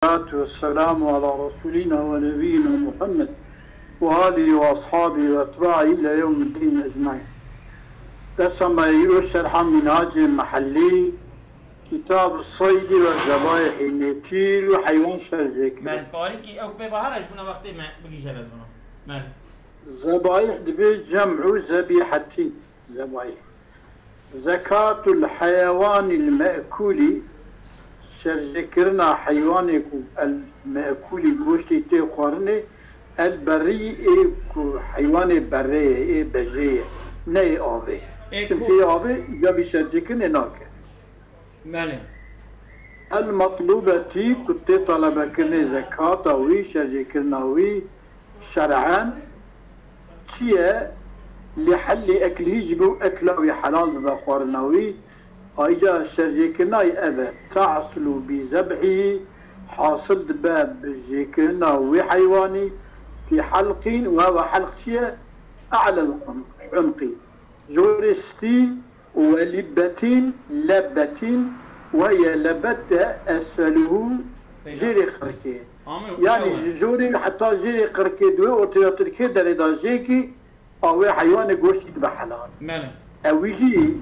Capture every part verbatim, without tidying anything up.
والصلاة والسلام على رسولنا ونبينا محمد وآله وأصحابه وأتباعه إلى يوم الدين أجمعين. Dersa me îro şerha Minhacê Mihellî, Kitab Seydî ve Zebaihî Nêçîr û heywan şerjêkirin. Belê, parîkî ew pê bahar e, ji bona wextê me bigihîje ber vana. Belê. Zebaih dibê cem'u zebihetîn. Zebaih. Zekatul heyewanil me'kulî, şerjêkirina heywanê ku el me'kulî goştê tê xwarinê, el berî ê ku heywanê berê ye, ê bejê ye, ne ê avê. Ê ku Çimkî ê avê îcabî şerjêkirinê nake. Belê. El metlûbetî ku tê telebekirinê zekata wî, şerjêkirina wî şer'en çi ye? Li hellî eklihî ji bo ekla wî helal bibe, xwarina wî. Ayrıca şerjêkirina wî ev e. Tahsulu bi zebhî, hasil dibe bi jêkirina wî heywanî, fî helqîn, û ev helq çi ye? E'lel unqî. Jorê stî, we libbetin, lebbetin, we ye lebette esfeluhu, jêrê qirkê. Yanî ji jorê heta jêrê qirkê di wê ortaya tirkê derê de jêkî, a wê heywanê goştî dibe helal. Belê. Ew wî jî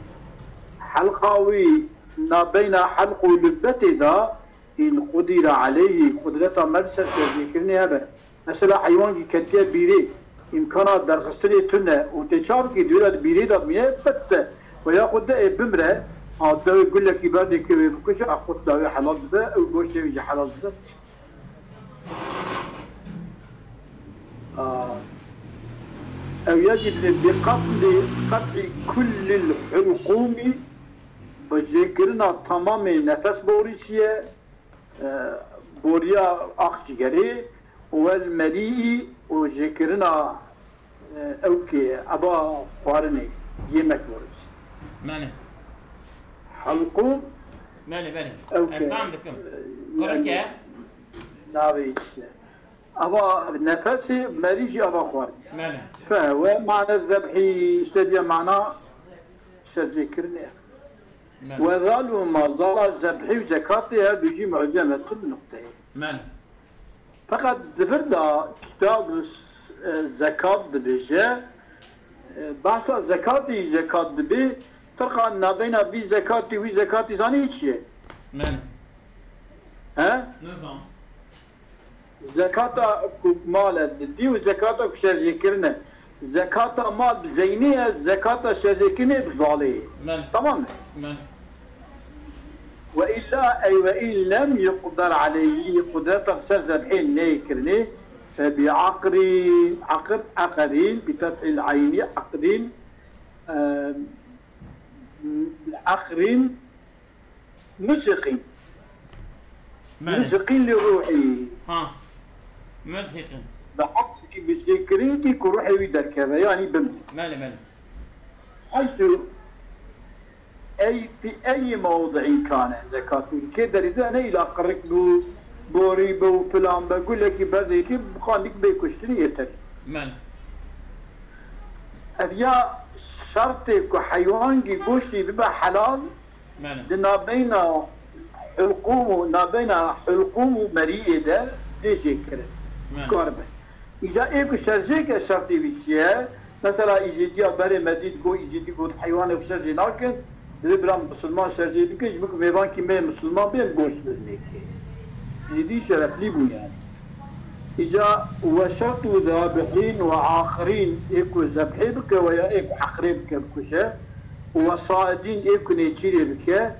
helqa wî nabeyna helq û lubbetê de, in qudîre aleyhî, qudreta me li ser şerjêkirinê hebe. Mesela heywankî ketiye bîrê, îmkana derxistinê tune û tê ça bikî, di wê de di bîrê de bimîne, fetse, we ya xwe de ê bimre, a de wê gulekî berdê kê wê bikuje, a qutla wê helal dibe, ew goştê wê jî helal dibe. A, ew ya jî bi, bi qetlî, qet'î kullil hulqûmî, bi jêkirina temamê nefes borî çi ye, e, boriya aqcigerê, wel merîî û jêkirina, e, ewkê, eba xwarinê, yemek borî çi ye. Belê. Helqûm, Belê, belê. Ewkê, Ez fam dikim. e, Qirike. Navê işte. Ava nefesê merî jî ava xwarin. Belê. Fe we mane zebhî, işte diye mana şercêkirinê. Belê. Ve zalu ma zala zebhî û zekatê her du jî mu'cem e, tu nuqteyê. Belê. Feqet di vir de kitab, e, zekat dibêje, e, behsa zekatê zekat dibê, ferqa nabeyna vî zekatî, wî zekatî zanî çi ye? Belê. He? Nizam. Zekata ku mal e didî û zekata ku şerjêkirin e. Zekata mal bi zeynî ye, zekata şerjêkirinê bi zalê ye. Belê. Tamam mı? Belê. Ve illa ey ve in lem yuqder aleyhî, qudreta ser zebhê neyê kirinê, fe bi aqrin, aqr, aqrin, bi fethil ayni aqrin, e, aqrin, Muzhiqîn. Belê. Muzhiqîn li ruhî. Ha. Muzhiqîn. Bi heqkî bi zêkirin kî ku ruhê wî derkeve, yanî bimre. Belê, belê. Heysu ey fi ey mewdi'în kane zekat wî. Kê derî de ne îla qirik bû, borî bû, filan be, gulekî berdekî, bixandik bê kuştinî yeter. Belê. Ev ya şertê ku heywankî goştî bibe helal, Belê. Di nabeyna hulqûm û nabeyna hulqûm û meriyê de dê jê kirin. Belê. Kar be. Îca ê ku şerjêke şertê wî çi ye? Mesela îzêdiya berê me dît, got îzêdî got heywanê bi şerjê nakin, divê bira misilman şerjê bikin, ji bo ku mêvankî me misilman bên goşt bidinê kê. Îzêdî şereflî bû yanî. Îca we şertû zebihîn we axirîn, ê ku zebhê bike we ya ê ku eqrê bike bikuje, û we saidîn, ê ku nêçîrê bike,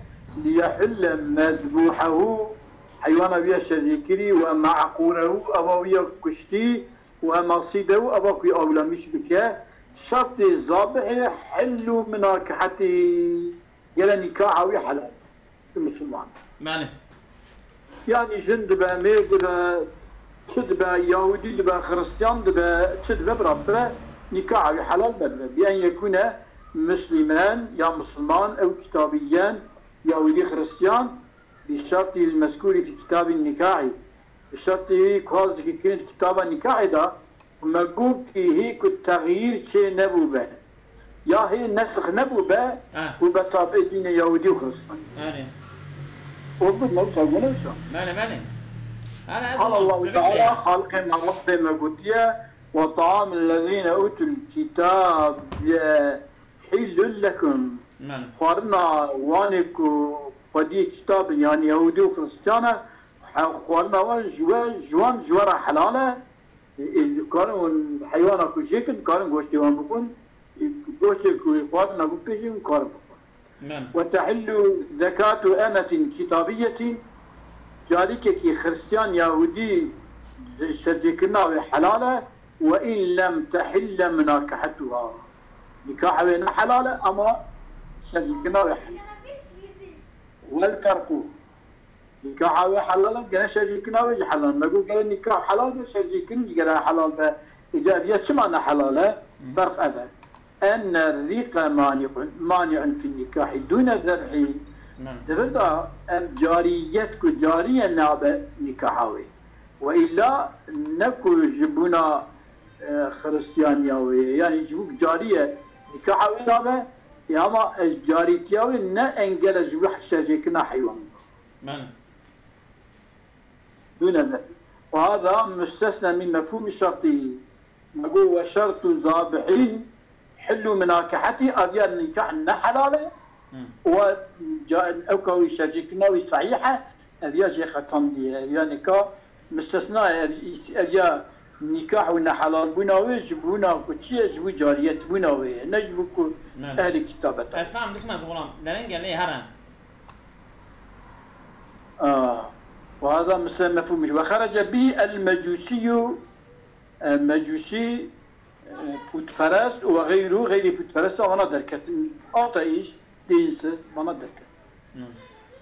liyehulle medbûhehu, heywana wî ya şerjêkirî, we me'qûrehu, eva wî ya kuştî, we masidehu, eva ku awlemîş bike, şertê zabihê hillû minakihetî, gele nîkaha wî helal. Misilman. Belê. Yanî jin dibe, mêr dibe, çi dibe, Yahudî dibe, Xiristiyan dibe, çi dibe, bira bire, nîkaha wî helal be dibe. Bi en yekûne muslimen ya misilman, ew kitabîyen, Yahudî, Xiristiyan, bi şertî mezkûrî fî kitabî nîkahî. Bi şertî ku haz dikî kirin kitaba nîkahê de, Me got kî hê ku texyîr çê nebûbe, ya hê nesix nebûbe, Ha. Bûbe tabê dînê Yahûdî û Xiristanî. Belê. Oldu mu? Wisa gune wisa. Belê, belê. Qala Allahu Teala, Xaliqê me, Rebbê me gotiye, "Ve ta'amul lezîne utul kitabe hillul lekum." Xwarina wanê ku xwediyê kitab in, yanî Yahûdî û Xiristiyane, he-, xwarina wan ji we, ji wan, ji we re helal e. Ê, ê, dikarin hûn heywana ku jêkin, dikarin goştê wan bixwin. Ê, goştê ku wî xwarina ku pêjin, karin bixwin. Ve tehillu zekatu emetin kitabiyetin, carîkekî Xiristiyan, Yahûdî, şercêkirina wê helal e, ve in lem tehille munakehetuha. Nîkaha wê ne helal e, ama şercêkirina wê helal e. Wel ferqu. Nîkaha wê helal e, gene şercêkirina wê jî helal e. Me got gere nîkah helal be, şercêkirin jî gere helal be. Îca ev ya çima ne helal e? Ferq ev e. Enne rîqe mani'un, mani'un fin nîkahî dûne zebhî. Di vir de ev cariyet ku cariye nabe nîkaha wê. Ve îlla ne ku ji bûna, e, Xiristiyaniya wê ye. Yanî ji bo ku cariye nîkaha wê nabe, ê ama ez carîtiya wê ne engel e ji bo şercêkirina heywan. Dûne zebhî. Ve hada mustesna min mefhûmî şertî. Me got, "Ve şertu zabihîn hillu munakehetî", ev ya nîkah ne helal e. Hı. Û ca-, ew ka wî şercêkirina wî sehîh e, ev ya jê xetandiye. Ev ya nîkah mustesna ye. Ev, ev ya nîkah û nehelalbûna wê ji bûna ku çi ye? Ji bo cariyetbûna wê ye. Ne ji bo ku ehlî kitab e. Ez fam dikim ez, xulam. Derengê lê here. Ah, ve hada misle mefhûm. Ve xerece bî el mecûsiyyu, e, mecûsî, e, pûtperest û ve xeyru, xeyrî pûtperest vana derketin. Ateîst, dinsiz, vana derketin. Hı.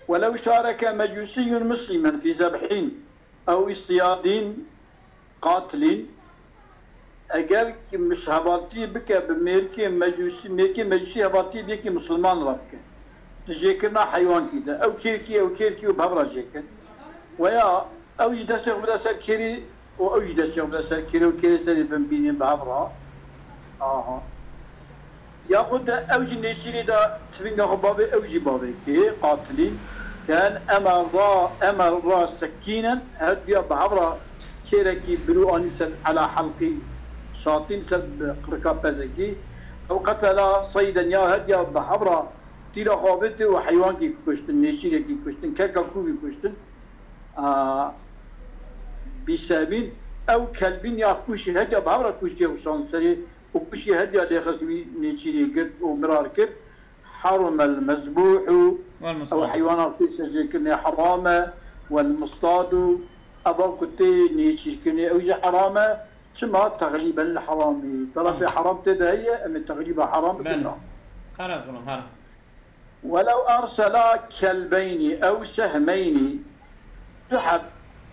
Welew şareke mecûsiyyun muslimen fî zebhîn ew îstiyadîn, qatilîn, eger ki miş-, hevaltî bike bi mêrkê mecûsî, mêrkê mecûsî hevaltî bi yekî misilman re bike, di jêkirina heywankî de, ew kêrkî, ew kêrkî û bi hev re jêkin. Weya ew jî destê xwe bide ser kêrî û ew jî destê xwe bide ser kêrî û kêrê serê bin bînin bi hev re. Aha. Yaxud de ew jî nêçîrê de tivinga xwe bavê, ew jî bavê kê, qatilî. Ken emel ra, emel ra sekînen, her diya bi hev ra kêrekî birû anî ser ela helqî şatîn ser bi qirika pezekî. Ew qetela seyden ya her diya bi hev ra tîra xwe avêtê û heywankî kuştin, nêçîrekî kuştin, kerka kûvî kuştin. A, bîsevîn, ew kelbîn ya kuşî her diya bi hev ra kuştiyê xwe şand serê û kuştî her diya lêxist wî nêçîrê girt û mirar kir. Harumel mezbûhu, ew heywana tê serjêkirinê heram e, wel mustadu, eva ku tê nêçîrkirinê ew jî heram e. Çima? Teglîben li heramî. Terefê heram tê de heye, em ê teglîba heram bikin. Belê. Here xulam, here. Welew ersela kelbeynî ew sehmeynî, du heb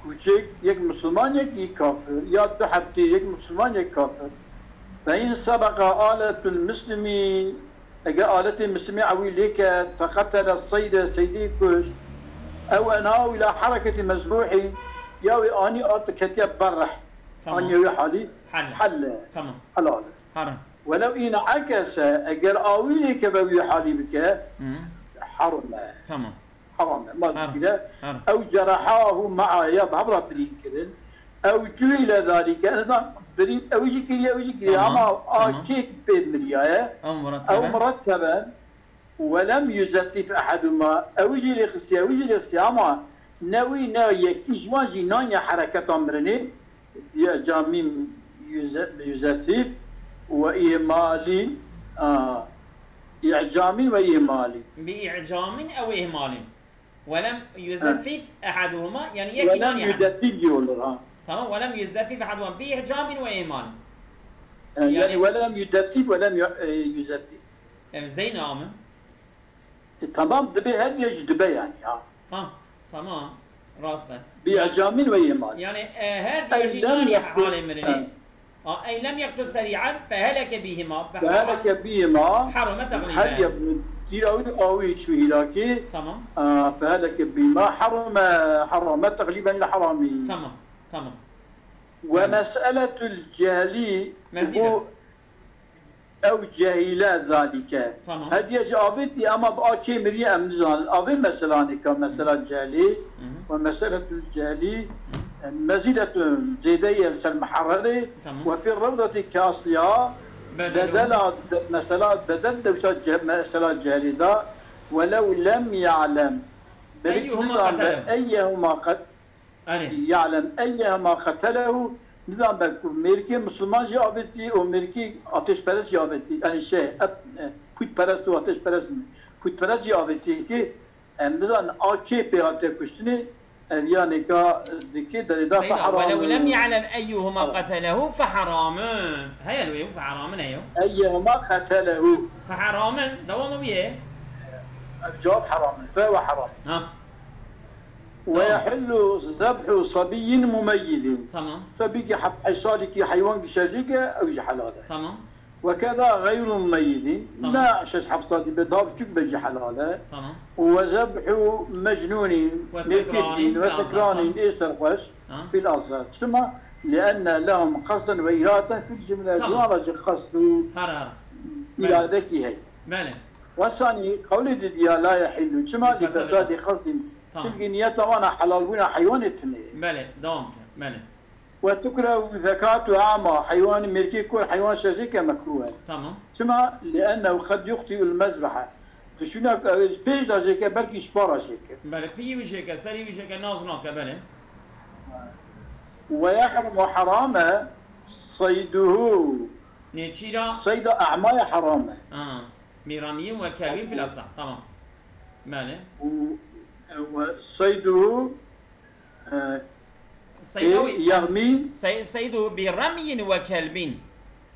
kûçek, yek misilman, yekî kafir, ya du heb tîr, yek misilman, yek kafir. Fe in sebeqa aletul muslimî, eger aletê mislimê ewî lê ket, feqetele seyde, seydê kuşt, ew enahu ila hereketî mezbûhî, ya wê anî ard ketiye berreh, Tamam. Aniye wî halî Helle. helle. Tamam. Helal. Haram. Welew înekese, eger awî lê keve wî halî bike, Hı. Haram e. Tamam. Haram e. Ma Haram. Dikire, Haram. Ew cerehahu ma'a, ya bi hev re birîn kirin. Ew cuhile zalike, en azından birîn, ew jî kiriye, ew jî kiriye. Tamam. Ama a Tamam. kê pê miriyaye. Ew Ew muretteben. muretteben. Welem yuzefif eheduma, ew jî lê xistiye, ew jî lê xistiye, ama ne wî ne yekî ji wan jî naniye hereketa mirinê, bi icamîn yuze-, yuzefif ve îmalîn, a, icamîn ve îmalîn. Bi icamîn ew îmalîn. Welem yuzefif ehaduhuma, yani yekî Welem naniye. yudefif jî olur, ha. Tamam, welem yuzefif ehaduhuma. Bi icamîn ve îmalîn. E, yani Yani welem yudefif, welem yu-, e, yuzefif. Ev zeyna min. E, tamam, dibe her diye jî dibe yani, ha. Ha, tamam. Rast e. Bi icamîn ve îmalîn. Yani, e, her diye Ey jî lem naniye yektul halê mirinê. Ha. A, ey lem yektul seri'an, feheleke bihima. Feheleke bihima. Harame teglîbe. Her ya tîra wî awî çû hîlakî. Tamam. A, feheleke bihima. Harame, harame teglîben li haramî. Tamam, tamam. Ve Yani. mes'eletul cehli, Mezîde. bu Ew cehîle zalîke. Tamam. Hediye ji avêtî, ama bi a kê miriye em nizanin. Avê meselanê ka mesela cehlî Hı hı. ve meseletul cehlî, مزيدة زيدية لسر محررة، Tamam. وفي الروضة كأصلها Bedel. بدلا، مثلا بدل دوشا ج-، مثلا جهلي دا، ولو لم يعلم. Belki أيهما nizanim قتله. Eyyehuma qet-, Erê. Ya'lem eyyehuma qetelehu, nizanim belki mêrikê Musulman jî avêtî û mêrikê ateşperest jî avêtî. Yani şey, ep-, e, pûtperest û ateşperest mi? Pûtperest jî avêtî ki, em bizan a kê pê hate kuştinê, ev ya nêka dikê derê da Seyda, feheramin. ولو لم يعلم أيهما Tamam. قتله فحرام. Heye li wê, feheramin heye. Eyyehuma qetelehu. Feheramin, dewama wî ye. Ev cevap heramin. Fe ve heramin. Ha. Tamam. ويحل ذبح صبي مميز. Tamam. Sebîkî heft heşt salîkî heywan ki şerjêke, ew jî helal e. Tamam. وكذا غير مميز. Tamam. Ne şeş heft salî be, daha biçûk be jî helal e. Tamam. وذبح مجنون, Ve mevkî sekranin, din, ve fil asar, sekranin, tamam. Ê serxweş, Ha. Fil asar. Çima? لأن لهم قصدا وإرادة في الجملة. Tamam. Ziwana jî qasd û Her, her. Belê. Îradekî heye. Belê. Wesanî qewlê didiya la yehillu. Çima? Li fesadê qasdî. Li fesadê qasdî. Tamam. Çimkî niyeta wana helalbûna heywanê tune ye. Belê, dewam ke. Belê. Ve tukrehu zekatu ama heywanî, mêrkê kor heywan şerjêke mekrûh e. Tamam. Çima? Li ennehu qed yuxti'ul mezbehe. Dişûna ku ew ê ji pêş de jêke, belkî ji para jêke. Belê, piyî wî jêke, serî wî jêke, naz nake, belê. Ve yehrumu, heram e, seyduhu. Nêçîra? Seyda a'maya heram e. Ha. Mîramiyin ve kelbin fil asah. Tamam. Belê. Û, e, ve seyduhu, e, Seyda e, wî, yahmî. Sey-, seyduhu bi ramyin ve kelbin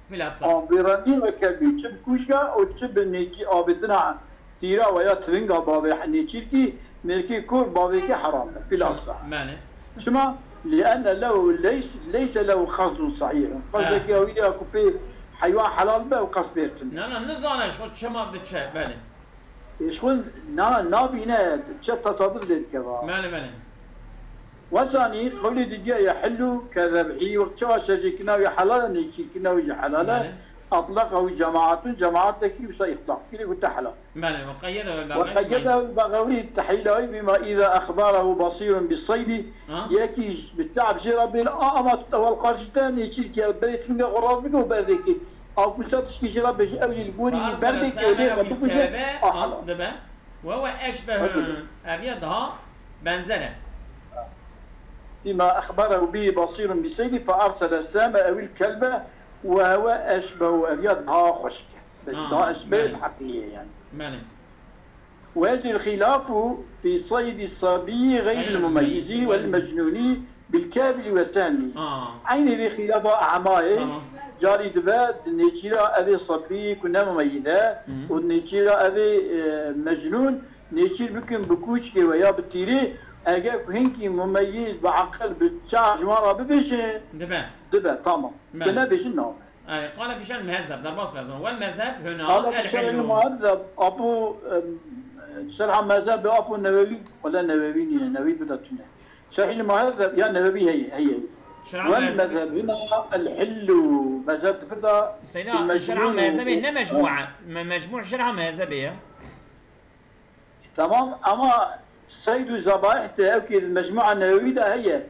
fil asah. A, bi ramyin ve kelbin. Çi bi kûşka û çi bi nêçî avêtina tîra veya tivinga bavê nêçîrkî, mêrkê kor bavêkê heram e. Fil asah. Belê. Çima? Li enne lehu leys-, leyse lehu qasdun sahîhun. He. Qasdekî ew ya ku pê heywan helal be, ew qasd bêrtin. Na, na, nizane ji xwe çima diçe, belê. Ê, ji xwe na-, nabîne, çi tesaduf lê dikeva. Belê, belê. Wesanî, qewlê didiya yehillu ke zebhî, wext çawa şerjêkirina wî helal e, nêçîrkirina wî jî helal e. Belê. Atlaqehu cemaatun, cemaatekî wisa îtlaq kiriye, gote helal. Belê, ve qeyyede ve Ve Bexewî qeyyede bima. Ve Bexewî tehlîla wî bima îza exbarehu basîrun bi seydî, Ha? Yekî bi çav jê re bêle, a, ama tu ewel qarşî te nêçîrkî ye, berê tifinga xwe rast bike û berdê kê. A ku sa tişkî jê re bêje, ew jî li gorî wî berdê kê û lê re bikuje, a, helal. Dibe. Ve huve eşbehu, Hadi. Ev ya daha benzer e. Bima exbarehu bihi basîrun bi seydî fe ersele seme ewil kelbe ve huve eşbehu, ev ya daha xweşik e. Bes Ha, daha eşbeh belê. Bi heqî ye yani. Belê. ويجري الخلاف في صيد الصبي غير المميز والمجنون بالكابل والسهم. Aa. Eynî vê xîlafa emayê Tamam. Carî dibe di nêçîra evê sebî ku ne mumeyyiz e Hı. Û di nêçîra evê, e, mecnûn nêçîr bikin bi kûçkê we ya bi tîrê, eger ku hinkî mumeyyiz bi eqil bi çav ji wan re bibêjin, Dibe. Dibe, tamam. Belê. Ku nebêjin nabe. Yani, qala fîşan mehezeb, derbas vezon. Wel mezheb huna Qala el fîşan hillu. Mehezeb, Apo, em, şerha mehezeb Apo Nevevi, wala Nevevi niye, Nevevi de tune. Şerhî mehezeb ya Nevevi heye, heye. Şerha Wel mehezeb. Mezheb huna el hillu. Mezheb difirda Seyda, şerha mehezebê ne mecmua? Me-, mecmu şerha mehezebê ya. Tamam, ama Seyd û Zebaih de ew ki li Mecmua Newewî de heye,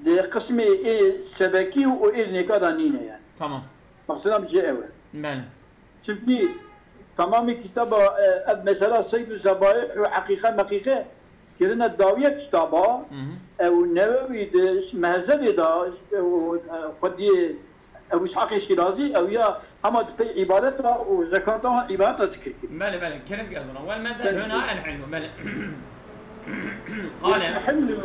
di qismê ê sebekî û ê nêka de nîne yani. Tamam. Maqseda min jê ew e. Belê. Çimkî tamamê kitaba, e, ev mesela Seyd û Zebaih û Eqîqe Meqîqe kirine dawiye kitaba, Hı hı. Ew Newewî di mehzebê de, ew, e, xwediyê Ebu Îshaqê Şîrazî, ew ya hema di pey îbadeta û zekata wan îbadeta zikir kir. Belê, belê, kerem ki ez ona. Wel mezheb Kerem huna ki. El hilmu, belê. Qale. El hilmu.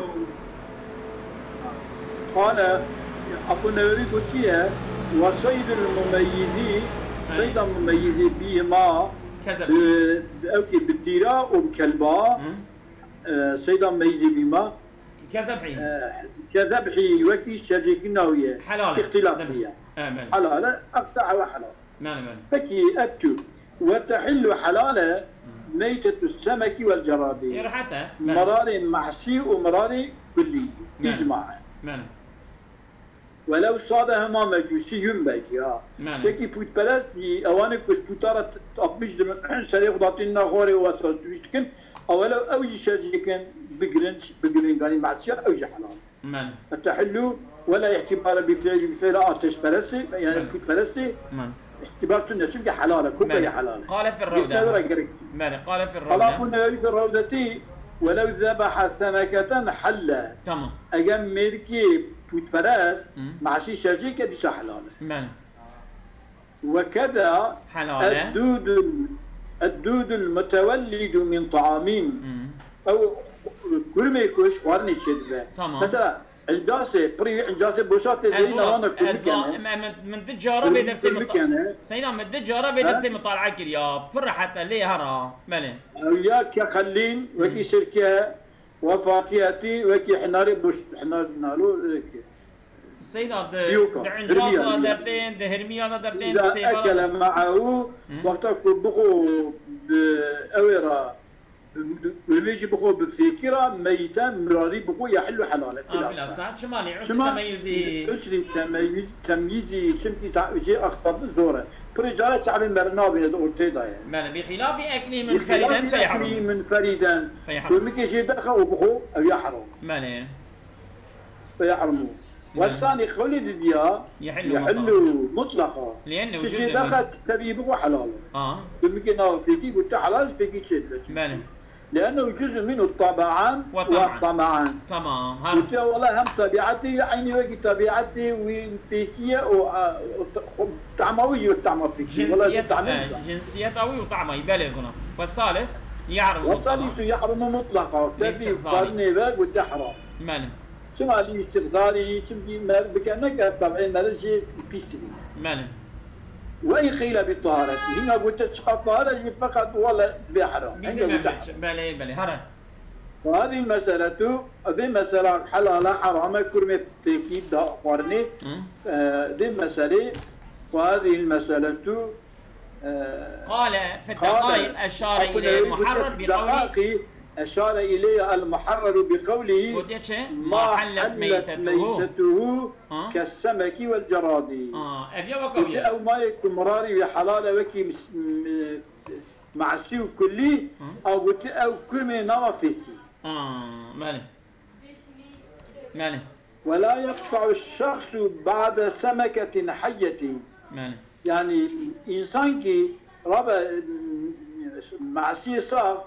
Qale, Abu Nevevi gotiye, ve seydul mumeyyizî, Belê. Seyda mumeyyizî bîma, Kezeb. Bi, bi, ew ki bi tîra û bi kelba, Hı. E, seyda meyizî bîma, Kezebhî. E, kezebhî wekî şerjêkirina wî ye. Helal e. Îxtîlaf Değil mi? Diye. E, belê. Helal e, ev saha we helal. Belê, belê. Pekî, ev çû. Ve tehillu helal e, Hı. Meytetu semeki vel ceradî. E, rehet e. Belê. Merarê mahsî û merarê kullî. Belê. Îcma e. Belê. Welew sade hema mecûsî yûn be jî, ha. Belê. Yekî pûtperest jî, ewanê ku ji pûta re t-, t-, atmîş dirin, serê xwe datîn na xwarê û esas tûj dikin, a welew ew jî şer jê dikin, bigirin, bigirin, ganî mesiya, ew jî helal e. Belê. Etehillu ve la ihtibare bi fi'li, bi fi'li ateşperestê, yani Belê. putperestê. Belê. İhtibar tune çünkü helale, kupeye Belê. helale. Qale fi Gitme rewde. vera gerek. Belê, qale fi rewde. Qala bu nevevi fi rewdeti ve lev zebaha semeketen helle. Tamam. Eger mêrikê putperest, Hı. masî şerjê ke dîsa helale. Belê. Ve keda Helale. eddûdul, eddûdul mutevellidu min ta'amîn. Hı. Ew kurmê ku ji xwarinê çêdibe. Tamam. Mesela, incasê, pirî incasê boşatê Ez deyî wa, navana ez wa, kurmikene. em, em, min di cara vê dersê Kurmikene. Seyda, min di cara vê Ha? dersê mutala kiriya. Pir heta lê hera. Belê. Ew ya ke xellîn, wekî sirke, ve fatiyetî, wekî hinarê boş, hinar nalo, wekî. Seyda, di, Yok, di ha. incasa Hirmiya, dertên, di hirmiya da dertên, Îza sêva ekele da. ma'ehu, Hı. Wexta ku bixo bi ewê ra, bi, bi, wê jî bixo bi fêkî ra, meyten, mirarî bixo, yehillu helale. Ah, bila sa, çima lê, usri Çima? Temeyüzî. Usri temeyüz, temyîzî, çimkî ta-, jê axtabin zor e. Pirê cara çavê mer nabîne di ortê de ye. Belê, bi xilafî eklî Bi munferiden xilafî eklî feyahrum. munferiden. Feyahrum. Kurmikê jê derxe û bixo, ew ya heram. Belê. Feyahrumu. Belê. Wesanî xewlê didiya, Yehillu yehillu mutlaqa. Liennehu Çi cüz'un jê min. Derxe tevî bixo helal e. Aa, Kurmikê nav fêkî gote helal, fêkî çê dibe. Belê. Liennehu cüz'un minhu tabi'an Ve ve tam'an. tam'an. Tamam. Ha. Gote wela hem tabiatê wî eynî wekî tabiatê wî fêkî ye û, a, û t-, xwe tahma wî jî wek tahma fêkî. Wela Cinsiyet, tahmîn e, da. cinsiyeta wî û tahma wî, belê zona. Ve salis, yahrumu Ve salisu yahrumu mutlaqa. Tevî Lîstixzarî. Xwarinê ve gote heram. Belê. Çima lîstixzarî? Çimkî mer bike neke tev'ê meriz jê pîs dibîne. Belê. Ve in qîle bi tahareti. Hîna gote çiqa tahare jî feqet wele dibê heram. Bizim Hîna gote memleket. Belê, belê. Hara. Ve hadî meseletu, vê mesela helala, herame, kurmê fêkî da xwarinê, Hı. e, vê meselê, ve hadî meseletu, e, Qale, fi Qale, deqaiq eşare Abu ile Nevevi muharrer gote, bi deqaqî eşare ileyha el muharreru bi qewlihi, Gotiye çi? ma hallet meytetuhu Ha? kes semeki vel ceradi. Ha, ev ya Gote wakawiye. ew mayê ku mirarî wê helal e wekî mis-, m-, masî û kullî, Hı. a gote ew kurmê nava fêkî. Ha, belê. Belê. Ve la yeqta'u şahsu ba'de semeketin hayyetin. Belê. Yani insan ki rabe masiyê sax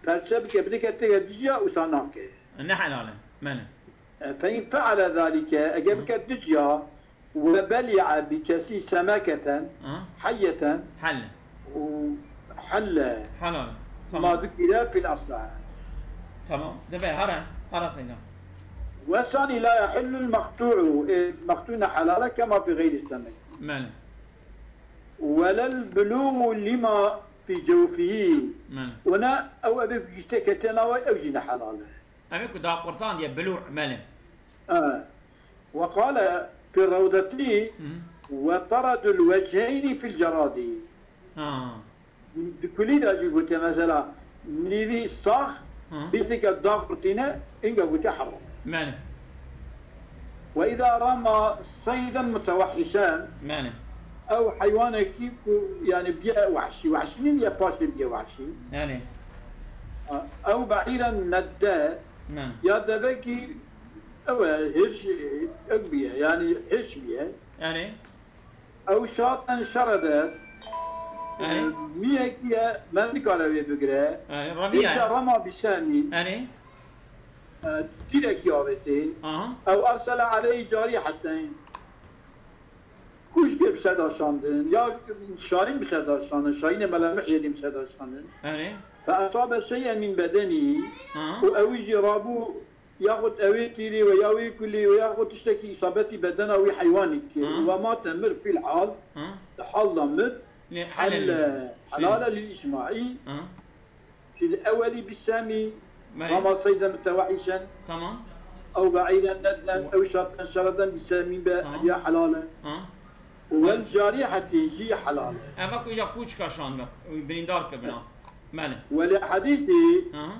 perçe bike bidike têge diciya usa nake. Ne helal e. Belê. Fe in feale zalike, eger bike diciya, ve beli'a bi kesî semeketen, Ha? hayyeten, Helle. û helle Helal. ma Tamam. zukire fil asla. Tamam. Dibe, hara. Hara Seyda. Ve sani la yahillul maqtu'u, e, maqtu ne helale kema fi gayri semek. Belê. Ve lel bulugu lima fi cewfihi. Belê. Û ne ew evê ku giştê kete nava ew jî ne helal e. Ev ê ku da qurtan diye, belû, belê. E. Ve qale fi rewdetî Hı. ve teredul wecheyni fil ceradî. Ha. Di kulî de jî gote mesela nîvî sax Hı. bêteke daxurtîne, înga gote heram. Belê. Ve îza rama seyden mutewehhişen, Belê. ew heywanekî ku yani biye wehşî, wehşî nîn ya paşê biye wehşî. Belê. Ew be'îren nedde, Belê. ya devekî ew e, hirş, ew biye, yani hirş biye. Belê. Ew şaten şerede, Erê. Miyekî ye, me nikare wê bigire. Erê, reviye. Êşa rema bi semî, Erê. e, tîrekî avêtê. Aha. Ew ersele aleyhî carîheten. Kuşkê bi ser de şandin, ya şahîn bi ser de şandin, şahînê Mela Mihyedîn bi ser de şandin. Erê. Fe esabe şey'en min bedenî, Aha. û ew jî rabû, yaxud ew ê tîrê we ya wê kulê we yaxud tiştekî îsabetî bedena wî heywanî kir. Aha. Û we mate mir fîl hal, Aha. di hal da mir, Lê helle, helal. helale lil îcmaî, Aha. fil ewelî bi semî, Belê. rama seyden mutewehhişen, Tamam. ew be'îren nedden, ew şaten şereden bi semî be, Tamam. ya helale. Ha. Û wel carîhetî jî helale. Eva ku îja kûçka şand be, birîndar kir bina. Belê. Welê hedîsî, Aha.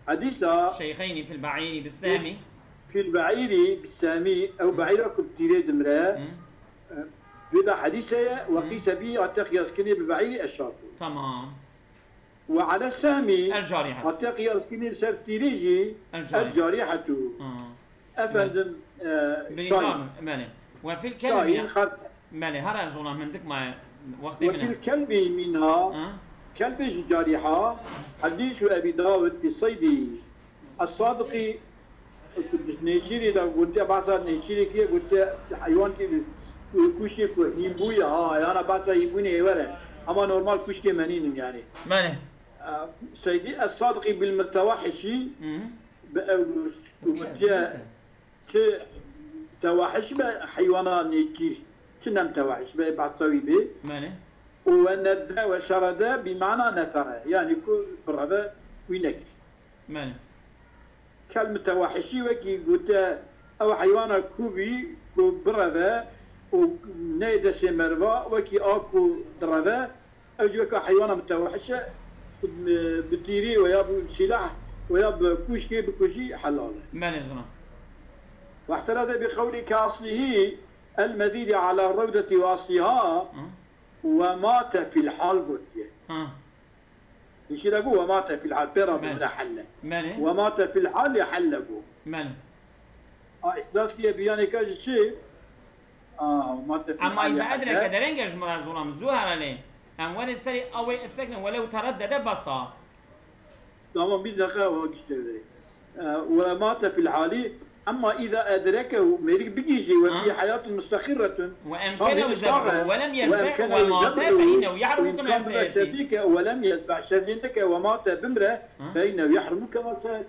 hedîsa Şeyxeynî fil be'îrî bi semî. Fil be'îrî bi semî, ew be'îra ku bi tîrê dimire, Hı. e, vê de hedîse ye, we Hı. qîse bî hate qiyaskinê bi be'îrî eşatu. Tamam. Ve ale semî, El carîhet. Hate qiyaskinê ser tîrê jî, El el carîhet. carîhetu. Ha. Efendim, e, Şahin. Bînî, belê. Ve fil kelbi. Şahin, xert. Belê, hara ez olam hindik maye, wextê min e. Ve fil kelbi minha, Ha? Kelbê ji carîha, hedîs û Ebî Dawud fî seydî. Es-Sadiqî, nêçîrî de gotiye, behsa nêçîrê kiriye, gotiye, heywankî ku, kuşkê ku hînbûye, ha, yana behsa hînbûnê êwer e. Ama normal kuşkê menîn in yani. Belê. E, Seydî Es-Sadiqî bil mutewahhişî Hı hı. bi ew gotiye, çi tewahiş be heywana nêçîr, çi nem tewahiş be, behsa wî bê. Belê. Û we nedde we şerede bi mana nefere, yani ku bireve wî nekir. Belê. Kel mutewahhişî wekî gote, ew heywana ku bî ku bireve û neyê destê meriva, wekî a ku direve, ew jî weka heywana mutewahhiş e, bi, bi tîrî we ya bi sîlah we ya bi kuşkê bikujî helal e. Belê, zilam. Wehtereze bi qewlî ke aslihî el mezîdî ala rewdetî ve asliha Hı. ve mate fîl hal gotiye. Ha. Dişî de got, "Ve mate fil hal", pê re Belê. bimre helle. Belê. "Ve mate fil hal" ya helle got. Belê. A, îhtiras kiye biyanê ke ji çi? A, "Ve mate fil Ama hal" îza ya edreke helle. derenge ji min re zolam, zû herelê. Em were serê ew ê isekne welew tereddede besa. Tamam, bir dakika, o işte. E, "Ve mate fil hali", ama "iza edrekehu", mêrik bigihîjî, "ve Ha. fî heyatun mustaqirretun", Ve tam emkene hêdî zeb'uhu sax e, ve lem "ve yezbeh emkene ve mate zeb'uhu", fe innehu yahrumu kema imkan bira seyetî. şevîke, "ve lem yezbeh", şevî neke, "ve mate", bimre, Ha. "fe innehu yahrumu kema seyetî".